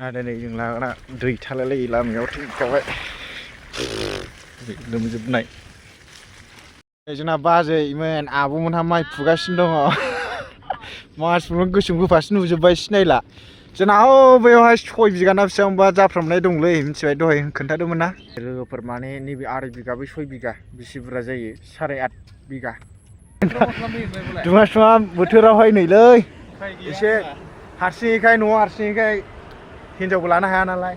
दिनै जों लागोना दै थालायलायै लामायाव थिंखावहाय लोमजोबनाय जोंना बाजैमोन आब'मोनहा माइ फुगासिनो दङ मानसिफोरखौ गोसोम गोफासो नुजोब्बाय सिनायला जोंना बेयावहाय 6 बिगा ना बेसेबांबा जाफ्रामनाय दंलै मिथिबाय दहाय खोन्थादोंमोन ना लोगोफोर माने नैबे 2.5 बिगा बै 6 बिगा बेसे बुरजा जायो 8.5 बिगा दुङा सुङा बोथोरावहाय नैलै एसे हारसिङैखाय न'आव हारसिङैखाय हिनजावबो लानो हाया नालाय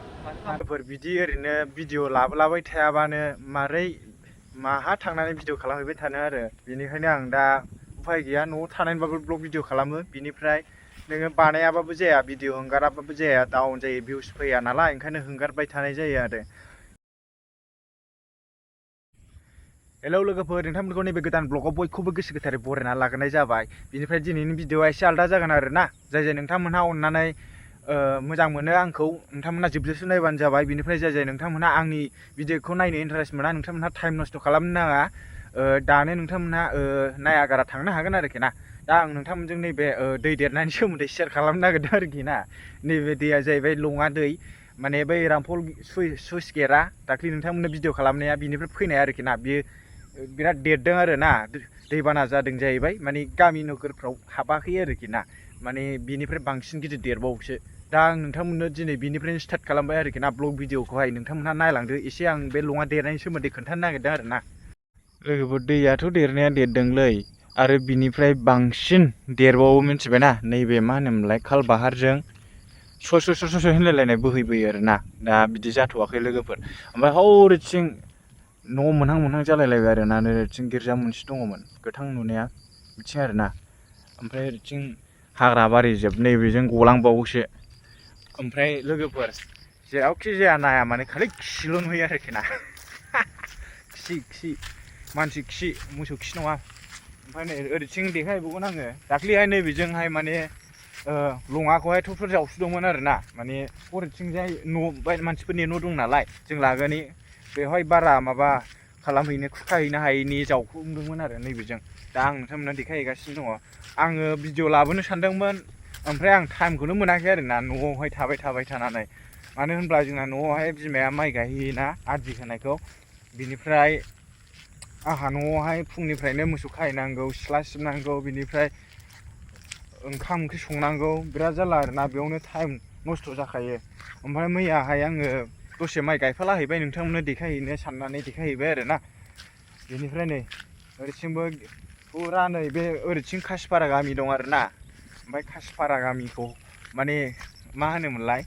बिदि ओरैनो भिडिअ लाबोलाबाय थायाबानो मारै माहा थांनानै भिडिअ खालामहैबाय थानो आरो बेनिखायनो आं दा उफाय गैया न'आव थानानैबाबो ब्लग भिडिअ खालामो बिनिफ्राय नोङो बानायाबाबो जाया भिडिअ हंगाराबाबो जाया डाउन जायो भिउस फैया नालाय ओंखायनो हंगारबाय थानाय जायो आरो हेलौ लोगोफोर नोंथांमोनखौ नैबे गोदान ब्लगआव बयखौबो गोसो गोथारै बरायना लाग्रोनाय जाबाय बिनिफ्राय दिनैनि भिडिअआ एसे आलदा जागोन आरो ना जाय नोंथांमोनहा अननानै मोजां मोनो आंखौ नोंथांमोनहा जोबजासिम नायबानो जाबाय बिनिफ्राय जाय नोंथांमोनहा आंनि भिडिअखौ नायनो इन्टारेस्ट मोना नोंथांमोनहा टाइम नस्ट खालामनो नाङा दानो नोंथांमोनहा नायागारा थांनो हागोन आरोखि ना दा आं नोंथांमोनजों नैबे दै देरनायनि सोमोन्दै शेयार खालामनो नागिरदों आरोखि ना नैबे दैया जाहैबाय लङा दै माने बै रामफल सुइस गेटआ दाख्लै नोंथांमोननो भिडिअ खालामनाया बिनिफ्राय फैनाय आरोखि ना बियो बिराद देरदों आरो ना दैबाना जादों जाहैबाय माने गामि नोगोरफ्राव हाबाखै आरोखि ना माने बिनिफ्राय बांसिन गिदिर देरबावोसो दा आं नोंथांमोननो दिनै बिनिफ्रायनो स्टार्ट खालामबाय आरोखि ना ब्लग भिडिअखौहाय नोंथांमोनहा नायलांदो एसे आं बे लङा देरनायनि सोमोन्दै खोन्थानो नागिरदों आरो ना लोगोफोर दैयाथ' देरनाया देरदोंलै आरो बिनिफ्राय बांसिन देरबावो मिथिबायना नैबे मा होनोमोनलाय खालबाहारजों सस होनलायलायनाय बोहैबोयो आरो ना दा बिदि जाथ'वाखै लोगोफोर ओमफ्राय हौरैथिं न' मोनहां मोनहां जालायलायबाय आरो ना ओरैथिं गिर्जा मोनसे दङमोन गोथां नुनाया बिथिं आरो ना ओमफ्राय ओरैथिं हाग्रा बारि जोब नैबेजों गलांबावोसो ओमफ्राय लोगोफोर जेरावखि जाया नाया माने खालि खिल' नुयो आरोखि ना खि मानसि खि मोसौ खि नङा ओमफ्राय नै ओरैथिं देखायबावगोन आङो दाख्लैहाय नैबेजोंहाय माने लङाखौहाय थ'फोर जावसुदोंमोन आरो ना माने हरैथिंजाय न' मानसिफोरनि न' दं नालाय जों लागोनि बेवहाय बारा माबा खालामहैनो खुरखाहैनो हायैनि जावफुंदोंमोन आरो नैबेजों दा आं नोंथांमोननो देखायहैगासिनो दङ आङो भिडिअ लाबोनो सानदोंमोन ओमफ्राय आं टाइमखौनो मोनाखै आरो ना न'आवहाय थाबाय थानानै मानो होनब्ला जोंना न'आवहाय बिमाया माइ गायहैयोना आदि होनायखौ बिनिफ्राय आंहा न'आवहाय फुंनिफ्रायनो मोसौ खाहैनांगौ सिथ्ला सिबनांगौ बिनिफ्राय ओंखाम ओंख्रि संनांगौ बिराद जारला आरोना बेयावनो टाइम नस्थ' जाखायो ओमफ्राय मैयाहाय आङो दसे माइ गायफाला हैबाय नोंथांमोननो देखायहैनो साननानै देखायहैबाय आरो ना बेनिफ्राय नै ओरैथिंबो फुरा नै बे ओरैथिं खासिपारा गामि दं आरो ना ओमफ्राय खासिपारा गामिखौ माने मा होनोमोनलाय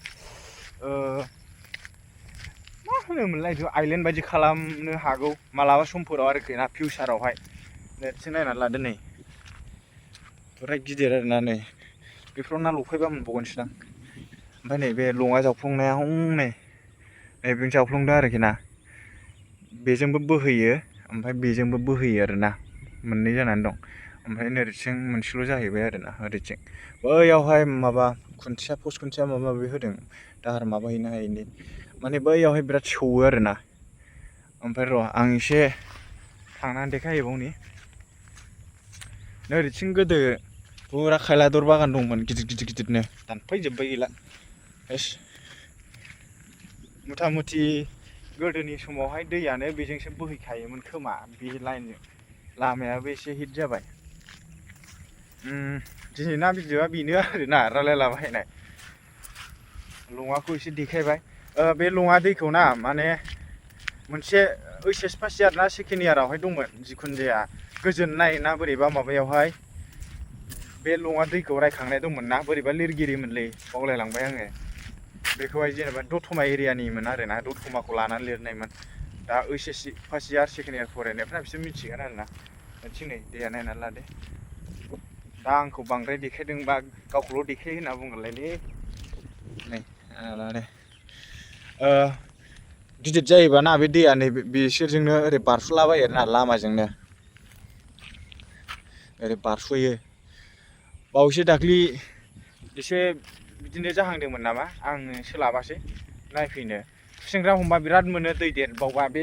मा होनोमोनलाय आइलेण्ड बायदि खालामनो हागौ मालाबा समफोराव आरोखि ना फिउचारावहाय ओरैथिं नायनानै लादो नै बिराद गिदिर आरोना नै बेफोराव ना लफायबा मोनबावगोनसोदां ओमफ्राय नै बे लङा जावफ्लंनाया हनै नैबेजों जावफ्लंदों आरोखि ना बेजोंबो बोहैयो ओमफ्राय बेजोंबो बोहैयो आरो ना मोननै जानानै दं ओमफ्राय ओरैथिं मोनसेल' जाहैबाय आरो ना ओरैथिं बैयावहाय माबा खुन्थिया पस्ट खुन्थिया माबा माबि होदों दाहार माबाहैनो हायैनि माने बैयावहाय बिराद सौवो आरो ना ओमफ्राय र' आं एसे थांनानै देखायहैबावनि ओरैथिं गोदो फुरा खायलादर बागान दंमोन गिदिरनो दानफायजोब्बाय गैला एस मुथा मुथि गोदोनि समावहाय दैयानो बेजोंसो बोहैखायोमोन खोमा बे लाइनजों लामायाबो एसे हिट जाबाय दिनैना भिडिअआ बेनो आरोना रायलायलाबायनाय लङाखौ एसे देखायबाय बे लङा दैखौ ना माने मोनसे ओइस पास इयार ना सेकेन्ड इयारावहाय दंमोन जिखुनु जाया गोजोननाय ना बोरैबा माबायावहाय बे लङा दैखौ रायखांनाय दंमोन ना बोरैबा लिरगिरिमोनलै बावलायलांबाय आङो बेखौहाय जेनेबा दतमा एरियानिमोन आरो ना दतमाखौ लानानै लिरनायमोन दा ओइस फार्स्ट इयार सेकेन्ड इयार फरायनायफ्रा बिसोर मिथिगोन आरो ना थिं नै दैया नायनानै लादो दा आंखौ बांद्राय देखायदोंबा गावखौल' देखाय होनना बुंगोनलायलै नै लादो गिदिर जायोबा ना बे दैया नै बिसोरजोंनो ओरै बारस'लाबायो आरो ना लामाजोंनो ओरै बारस'यो बावैसो दाख्लि एसे बिदिनो जाहांदोंमोन नामा आङो सोलाबासै नायफैनो खुसेंग्रा हमबा बिराद मोनो दै देरबावबा बे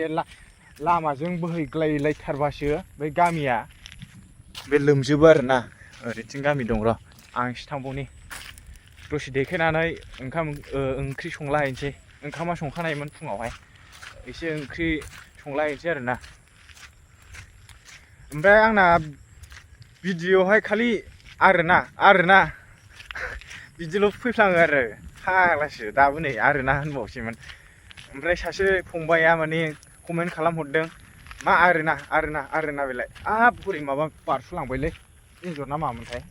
लामाजों बोहैग्लायलायथारबासो बै गामिया बे लोमजोबो आरो ना ओरैथिं गामि दं र' आं एसे थांबावनि दसे देखायनानै ओंख्रि संला हैनोसै ओंखामा संखानायमोन फुङावहाय एसे ओंख्रि संला हैनोसै आरोना ओमफ्राय आंना भिडिअ'आवहाय खालि आरोना बिदिल' फैफ्लाङो आरो फाग्लासो दाबो नै आरोना होनबावसैमोन ओमफ्राय सासे फंबाया माने कमेन्ट खालामहरदों मा आरोना बेलाय बोरै माबा बारस'लांबायलै एन्जर ना मामोनथाय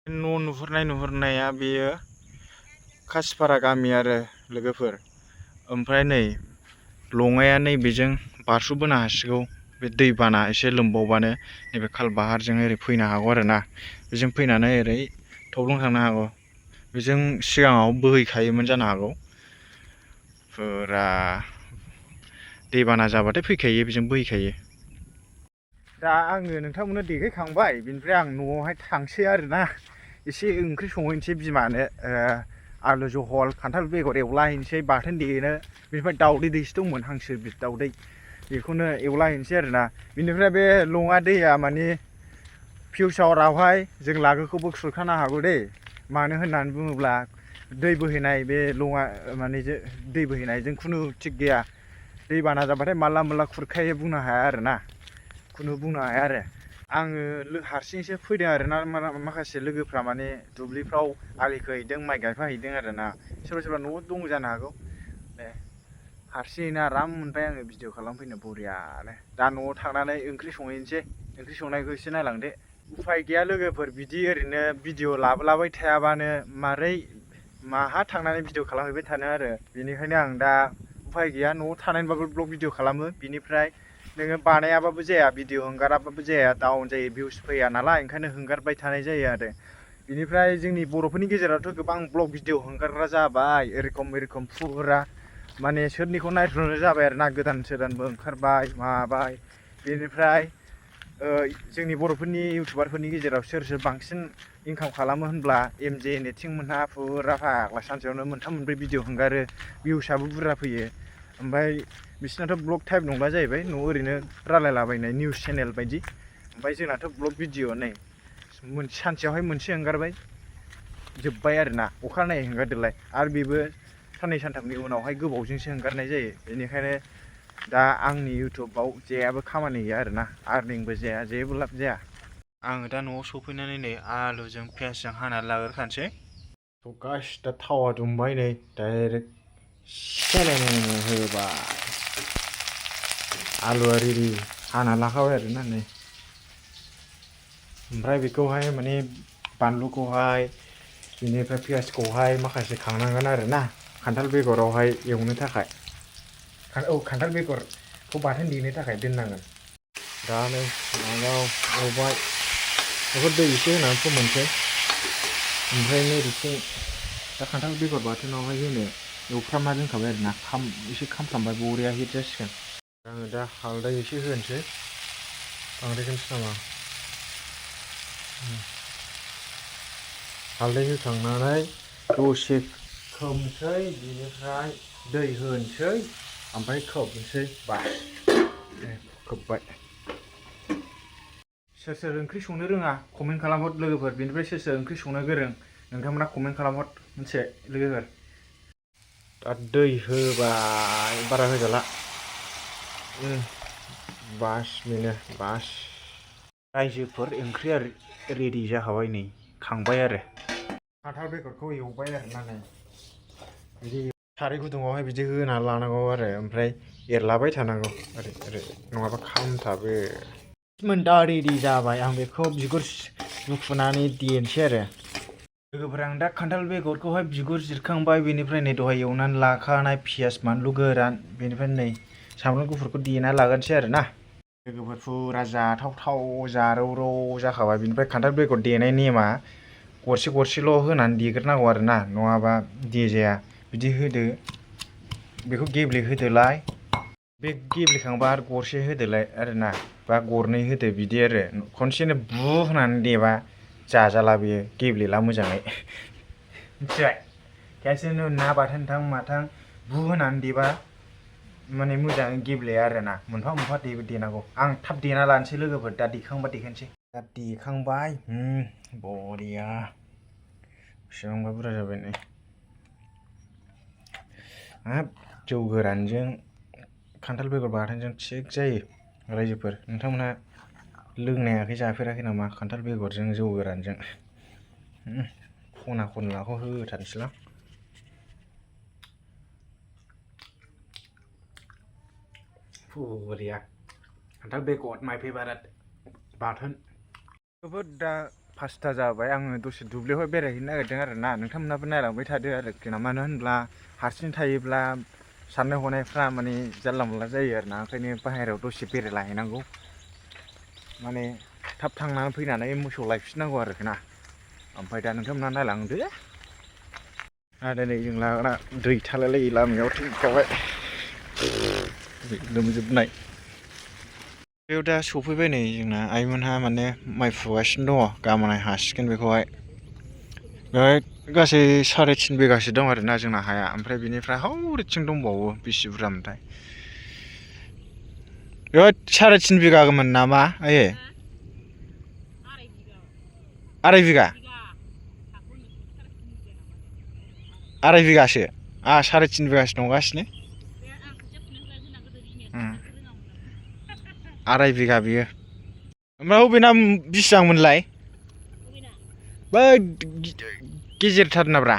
न' नुहुरनाया बेयो खासिपारा गामि आरो लोगोफोर ओमफ्राय नै लङाया नैबेजों बारस'बोनो हासिगौ बे दैबाना एसे लोमबावबानो नैबे खालबाहारजों ओरै फैनो हागौ आरोना बेजों फैनानै ओरै थब्लं थांनो हागौ बेजों सिगाङाव बोहैखायोमोन जानो हागौ फुरा दैबाना जाबाथाय फैखायो बेजों बोहैखायो दा आङो नोंथांमोननो देखायखांबाय बिनिफ्राय आं न'आवहाय थांसै आरोना एसे ओंख्रि संहैनोसै बिमानो आलु जहल खान्थाल बेगर एवला हैनोसै बाथोन देनो बेनिफ्राय दाउदै दैसे दंमोन हांसो दाउदै बेखौनो एवला हैनोसै आरोना बिनिफ्राय बे लङा दैया माने फिउचारावहाय जों लागोखौबो खुरखानो हागौ दे मानो होननानै बुङोब्ला दै बोहैनाय बे लङा माने दै बोहैनायजों खुनु थिग गैया दैबाना जाबाथाय माला खुरखायो बुंनो हाया आरोना खुनु बुंनो हाया आरो आङो हारसिंसो फैदों आरोना माखासे लोगोफ्रा माने दुब्लिफ्राव आलि खोहैदों माइ गायफाहैदों आरोना सोरबा न'आव दङ जानो हागौ हारसिङैनो आराम मोनबाय आङो भिडिअ खालामफैनो बरियानो दा न'आव थांनानै ओंख्रि संहैनोसै ओंख्रि संनायखौ एसे नायलांदो उफाय गैया लोगोफोर बिदि ओरैनो भिडिअ लाबोलाबाय थायाबानो माहा थांनानै भिडिअ खालामहैबाय थानो आरो बेनिखायनो आं दा उफाय गैया न'आव थानानैबाबो ब्लग भिडिअ खालामो बिनिफ्राय नोङो बानायाबाबो जाया भिडिअ हंगाराबाबो जाया डाउन जायो भिउस फैया नालाय ओंखायनो हंगारबाय थानाय जायो आरो बिनिफ्राय जोंनि बर'फोरनि गेजेरावथ' गोबां ब्लग भिडिअ हंगारग्रा जाबाय एरखम फुरा माने सोरनिखौ नायथ्र'नो जाबाय आरो ना गोदानबो ओंखारबाय माबाय बेनिफ्राय जोंनि बर'फोरनि इउटुबारफोरनि गेजेराव सोर बांसिन इनकाम खालामो होनब्ला एमजे नेथिं मोनहा फुरा फाग्ला सानसेयावनो मोनथाम मोनब्रै भिडिअ हंगारो भिउसआबो बुरजा फैयो ओमफ्राय बिसिनाथ' ब्लग टाइप नंला जाहैबाय न'आव ओरैनो रायलायलाबायनाय निउस चेनेल बायदि ओमफ्राय जोंनाथ' ब्लग भिडिअ नै सानसेयावहाय मोनसे हंगारबाय जोब्बाय आरोना अखानायै हंगारदोलाय आरो बेबो साननै सानथामनि उनावहाय गोबावजोंसो हंगारनाय जायो बेनिखायनो दा आंनि इउटुबाव जेबो खामानि गैया आरोना आर्निंबो जाया जेबो लाब जाया आङो दा न'आव सफैनानै नै आलुजों पियासजों हानानै लाग्रोखानोसै गाइस दा थावा दुंबाय नै डाइरेक्ट सेलायनो होबाय आलुआ रेडि हाना लाखाबाय आरोना नै ओमफ्राय बेखौहाय माने बानलुखौहाय बेनिफ्राय पियासखौहाय माखासे खांनांगोन आरोना खान्थाल बेगरावहाय एवनो थाखाय खान्थाल बेगरखौ बाथोन देनो थाखाय दोननांगोन दा नै एवबाय बेखौ दै एसे होनानै फोमोनसै ओमफ्राय नैबेथिं दा खान्थाल बेगर बाथोनावहाय होनो एवफ्रामना दोनखाबाय आरोना एसे खामफ्रामबाय बरिया हिट जासिगोन आङो दा हालदै एसे होनोसै बांद्राय होनोसै नामा हालदै होखांनानै दसे खोबनोसै बिनिफ्राय दै होनोसै ओमफ्राय खोबनोसै बास खोब्बाय सोर ओंख्रि संनो रोङा कमेन्ट खालामहर लोगोफोर बेनिफ्राय सोर ओंख्रि संनो गोरों नोंथांमोना कमेन्ट खालामहर मोनसे लोगोफोर दा दै होबाय बारा होजाला बास रायजोफोर ओंख्रिया रेडि जाखाबाय नै खांबाय आरो खान्थाल बेगरखौ एवबाय आरोना नै बिदि साराय गुदुङावहाय बिदि होना लानांगौ आरो ओमफ्राय एरलाबाय थानांगौ ओरै नङाबा खामथाबो दा रेडि जाबाय आं बेखौ बिगुर बुखुनानै देनोसै आरो लोगोफोर आं दा खान्थाल बेगरखौहाय बिगुर जिरखांबाय बेनिफ्राय नै दहाय एवनानै लाखानाय पियास बानलु गोरान बेनिफ्राय नै सामब्राम गुफुरखौ देना लागोनसै आरोना लोगोफोर फुरा जाथावथाव जारौ जाखाबाय बेनिफ्राय खान्थाल बेगर देनाय नेमा गरसेल' होनानै देग्रोनांगौ आरोना नङाबा देजाया बिदि होदो बेखौ गेब्लेहोदोलाय बे गेब्लेखांबा आरो गरसे होदोलाय आरोना बा गरनै होदो बिदि आरो खनसेनो बु होनानै देबा जाजाला बेयो गेब्लेला मोजाङै मिथिबाय खेनसेनो ना बाथोनथां माथां बु होनानै देबा माने मोजाङै गेब्लेया आरोना मोनफा देनांगौ आं थाब देना लानोसै लोगोफोर दा देखांबा देखानोसै दा देखांबाय बरिया बेसेबांबा बुरजा जाबाय नै हाब जौ गोरानजों खान्थाल बेगर बाथोनजों थिग जायो रायजोफोर नोंथांमोनहा लोंनायाखै जाफेराखै नामा खान्थाल बेगरजों जौ गोरानजों खना खनलाखौ होथारनोसैलां बरिया खान्थाल बेगर माइ फेभारेट बाथोन जोबोद दा 5टा जाबाय आङो दसे दुब्लियावहाय बेरायहैनो नागिरदों आरो ना नोंथांमोनाबो नायलांबाय थादो आरोखि ना मानो होनब्ला हारसिं थायोब्ला साननाय हनायफ्रा माने जानला मोनला जायो आरो ना ओंखायनो बाहेरायाव दसे बेरायलाहैनांगौ माने थाब थांनानै फैनानै मोसौ लायफिननांगौ आरोखि ना ओमफ्राय दा नोंथांमोना नायलांदो आरो नै जों लाग्रा दै थालायलायै लामायाव थिंखाबाय लोमजोबनाय बेयाव दा सफैबाय नै जोंना आइमोनहा माने माइ फुगासिनो दङ गाबोनहाय हासिगोन बेखौहाय बेवहाय गासै 3.5 बिगासो दं आरोना जोंना हाया ओमफ्राय बिनिफ्राय हौरैथिं दंबावो बेसे बुरजामोनथाय बेवहाय 3.5 बिगामोन नामा आयै 2.5 बिगा 2.5 बिगासो आंहा 3.5 बिगासो दंगासिनो 2.5 बिगा बियो ओमफ्राय बबेना बेसेबांमोनलाय बै गेजेरथार नाब्रा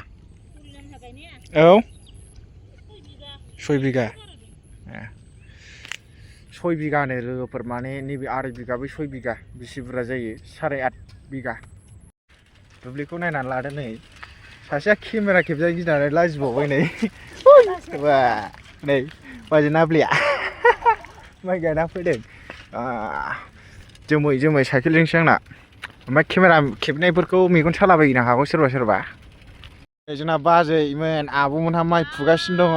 औ 6 बिगा 6 बिगानो लोगोफोर माने नैबे 2.5 बिगा बै 6 बिगा बेसे बुरजा जायो 8.5 बिगा दुब्लिखौ नायनानै लादो नै सासेया केमेरा खेबजानो गिनानै लाजिबावबाय नै बा नै बाजै नाब्लिया माइ गायना फैदों जोमै जोमै साइकेलजोंसो आंना ओमफ्राय केमेरा खेबनायफोरखौ मेगन सालाबायनो हागौ सोरबा सोरबा जोंना बाजैमोन आब'मोनहा माइ फुगासिनो दङ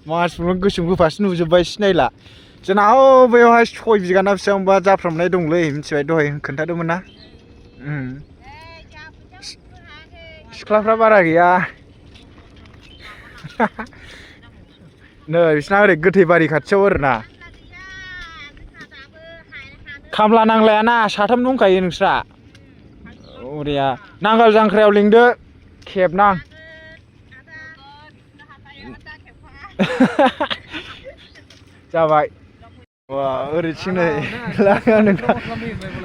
मानसिफोरनो गोसोम गोफासो नुजोब्बाय सिनायला जोंना बेयावहाय 6 बिगा ना बेसेबांबा जाफ्रामनाय दंलै मिथिबाय दहाय खोन्थादोंमोन ना सिख्लाफ्रा बारा गैया नै बिसिना ओरै गोथै बारि खाथियाव आरोना खामला नांलायाना 3 दंखायो नोंस्रा बरिया नांगाल जांख्रायाव लिंदो खेबनां जाबाय वा ओरैथिं नै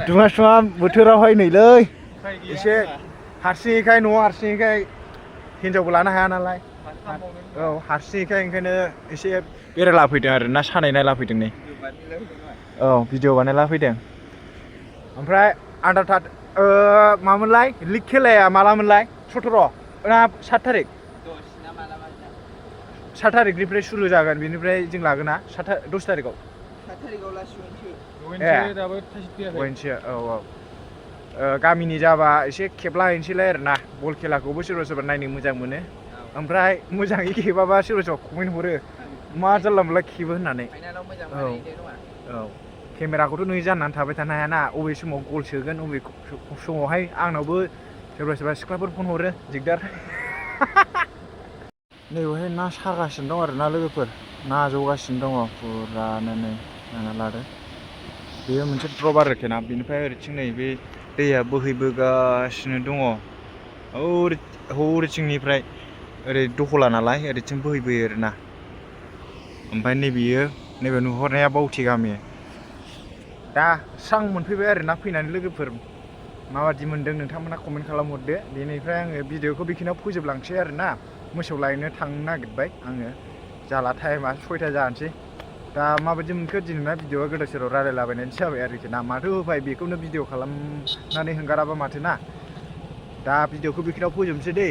दुङा सुङा बोथोरावहाय नैलै एसे हारसिङैखाय न'आव हारसिङैखाय हिनजावबो लानो हाया नालाय औ हारसिङैखाय ओंखायनो एसे बेरायला फैदों आरो ना सानाय नायला फैदों नै औ भिडिअ बानायला फैदों ओमफ्राय आन्दार मामोनलाय लिग खेलाया मालामोनलाय 17 ना 7 थारिख 7 थारिखनिफ्राय सुरु जागोन बेनिफ्राय जों लागोन ना 10 थारिखआव 7 थारिखआव लासि औ गामिनि जाबा एसे खेबला हैनोसैलाय आरोना बल खेलाखौबो सोरबा सोरबा नायनो मोजां मोनो ओमफ्राय मोजाङै खेबाबा सोरबा सोरबा कमेन्ट हरो मा जानला मोनला खेबो होननानै औ केमेराखौथ' नों जाननानै थाबाय थानो हायाना अबे समाव गल सोगोन अबे समावहाय आंनावबो सोरबा सोरबा सिख्लाफोर फन हरो दिगदार नैबेवहाय ना सागासिनो दं आरोना लोगोफोर ना आजावगासिनो दङ फुरानो नै नायना लादो बेयो मोनसे द्रप आरोखि ना बेनिफ्राय ओरैथिं नै बे दैया बोहैबोगासिनो दङ हौरैथिंनिफ्राय ओरै दहला नालाय ओरैथिं बोहैबोयो आरोना ओमफ्राय नैबे नुहुरनाया बावथि गामि दा स्रां मोनफैबाय आरोना फैनानै लोगोफोर माबादि मोनदों नोंथांमोना कमेन्ट खालामहरदो बेनिफ्राय आङो भिडिअखौ बेखिनियाव फोजोबलांसै आरोना मोसौ लायनो थांनो नागिरबाय आङो जाला टाइमा 6टा जानोसै दा माबायदि मोनखो दिनैना भिडिअआ गोदाव सोराव रायलायलाबायनायसो जाबाय आरोखि ना माथो उफाय बेखौनो भिडिअ खालामनानै हगाराबा माथो ना दा भिडिअखौ बेखिनियाव फोजोबनोसै दे